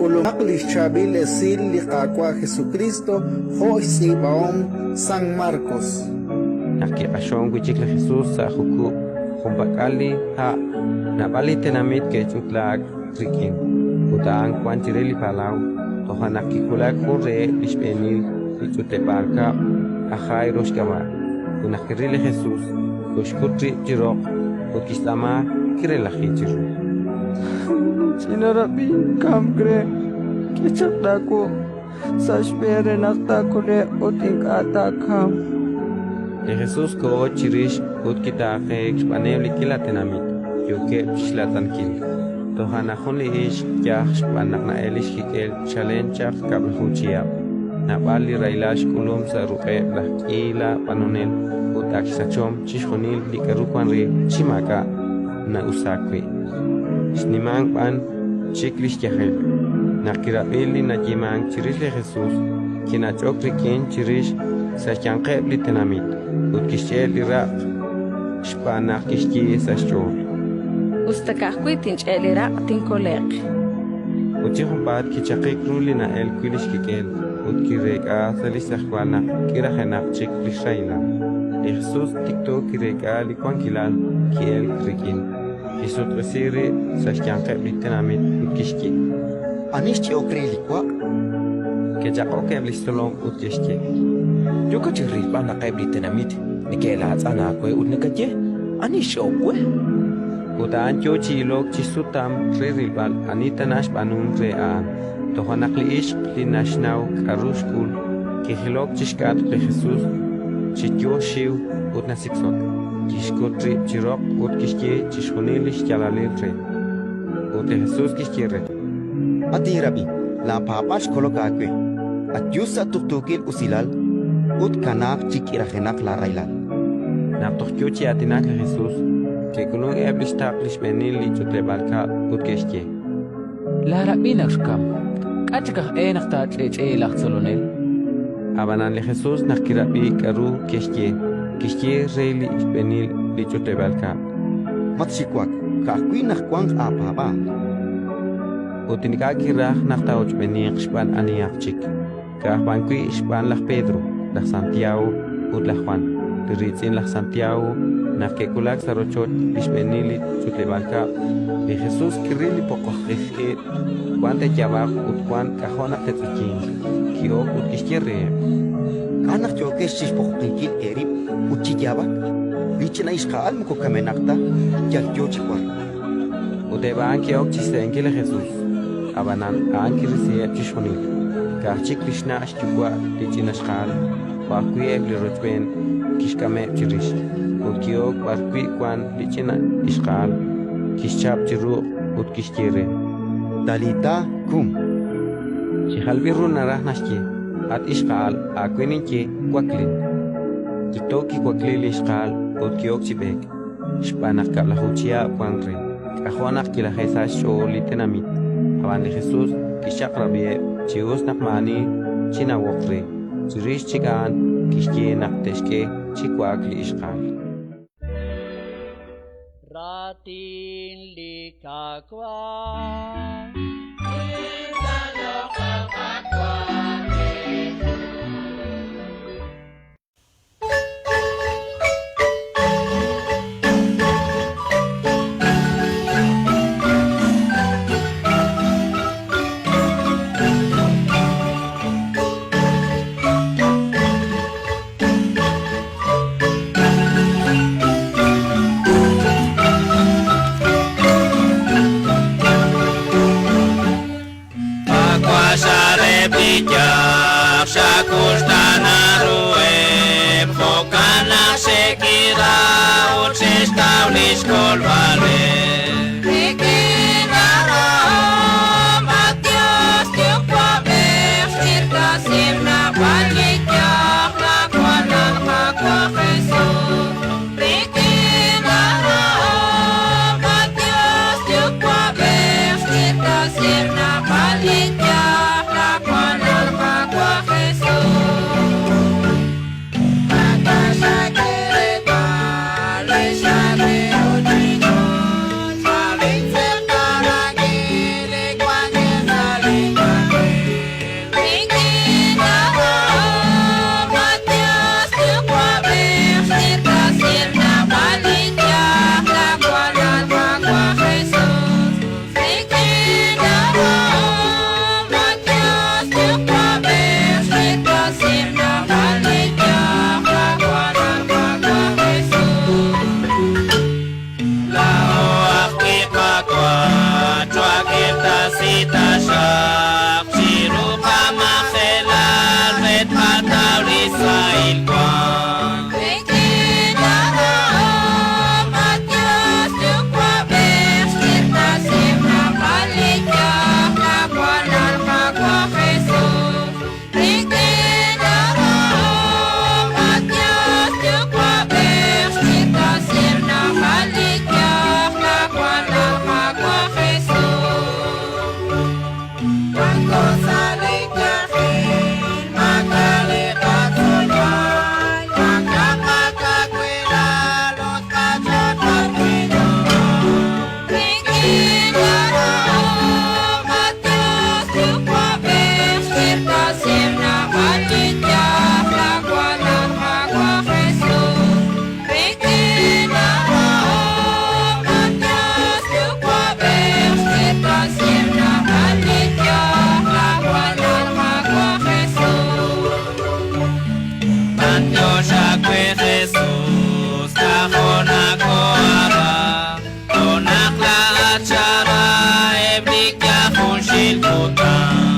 K'ulumaq li xChaab'il Esil li Qaawa' Jesukriist jo' xtz'iib'ahom San Markos. Naq kiq'axonk wi' chik li Jesus sa' jukub' junpak'al li ha', naab'al li tenamit ke'ch'utlaak rik'in, ut a'an wank chire li palaw. Toja' naq kiwulak jun reheb' li xb'eenil li ch'utleb'aal kab'l, aj Jairo xk'ab'a', ut naq kiril li Jesus, koxkut rib' chi roq ut kixtz'aama kirelaji chiru. Ch'ina rab'in kamk re, k'e chaq laawuq' sa' xb'een re naq taakole'q ut ink'a' taakamq. Li Jesus koho chirix ut kitaaqeek xb'aaneb' li k'iila tenamit yookeb' chi xlaatz'ankil. Toja' naq jun li ixq yaj xb'aan naq na'elk li xkik'el chalen chaq kab'laju chihab', naab'al li rahilal xk'ulum sa' ruq'eb' laj k'iila b'anonel ut ak xsachom chixjunil li k'aru wank re chi maak'a' na'usaak wi'. Xnimank b'an chik li xyajel. Naq kirab'i li nayeemank chirix li Jesus, kinach'ok rik'in chirix sa' xyanqeb' li tenamit ut kixch'e' li raq' xb'aan naq kixye sa' xch'ool. Us ta ka'ajwi' tinch'e' li raq', tinkole'q. Ut chi junpaat kichaqik ru li na'elk wi' li xkik'el ut kireek'a sa' li xtz'ejwal naq k'irajenaq chik li xrahilal. Li Jesus tikto kireek'a li wankilal ki'elk rik'in, kixsutq'isi rib' sa' xyanqeb' li tenamit ut kixye. Ani xch'e'ok re li waq'? Ke'chaq'ok eb' li xtzolom ut ke'xye. Yookat chi rilb'al naq eb' li tenamit neke'laatz'an aawe ut nakaye, Ani xch'e'ok we? Ut a'an yo chi ilok chi xsutam re rilb'al ani tana xb'aanunk re a'an. Toja' naq li ixq li naxnaw k'aru xk'ul, kijilok chi xk'atq li Jesus chi yo xxiw ut nasiksotk, kixkut rib' chi roq ut kixye chixjunil li xyaalalil re. Ut li Jesus kixye re. At inrab'in, laapaab'aal xkolok aawe. Ayu sa' tuqtuukil usilal ut kanaaq chi k'irajenaq laarahilal. Naq toj yo chi aatinak li Jesus, ke'k'ulunk eb' li xtaql li xb'eenil li ch'utleb'aal kab'l ut ke'xye. Laarab'in ak xkamk. K'a' chik aj e naq taach'eech'e laj Tzolonel? Ab'anan li Jesus naq kirab'i k'aru ke'xye, kixye re li xb'eenil li ch'utleb'aal kab'l. Matxiwak, ka'ajwi' naq wanq aapaab'aal. Ut ink'a' kiraj naq taa'ochb'eeniiq xb'aan anihaq chik, ka'aj b'an wi' xb'aan laj Pedro, laj Santiago ut laj Jwan, li riitz'in laj Santiago. Naq ke'wulak sa' rochoch li xb'eenil li ch'utleb'aal kab'l, li Jesus kiril li poqoqij ib', wan te'yaab'aq ut wan k'ajo' naq te'tz'uyinq. Ki'ok ut kixye reheb'. K'a' naq yookex chi xpoqoqinkil eerib' ut chi yaab'ak? Li ch'ina ixqa'al moko kamenaq ta, yal yo chi wark. Ut eb' a'an ke'ok chi xse'enkil li Jesus. Ab'anan a'an kirisiheb' chixjunil, ka'aj chik li xna' xyuwa' li ch'ina xqa'al, jo' ajwi' eb' li rochb'een kixk'ameb' chirix. Ut ki'ok b'arwi' wank li ch'ina ixqa'al, kixchap chi ruq' ut kixye re. Talita, kum. Chi jalb'il ru naraj naxye, At ixqa'al, aawe ninye, waklin. Tikto kiwakliik li ixqa'al ut ki'ok chi b'eek. Xb'aan naq kab'laju chihab' wank re, k'ajo' naq kilaje'sa xch'ool li tenamit. Ab'an li Jesus kixchaq'rab'iheb' chi us naq maa'ani chinawoq re. Chirix chik a'an kixye naq te'xk'e chi wa'ak li ixqa'al. Raatin li Qaawa'. Eb' li yaj junxil kutan.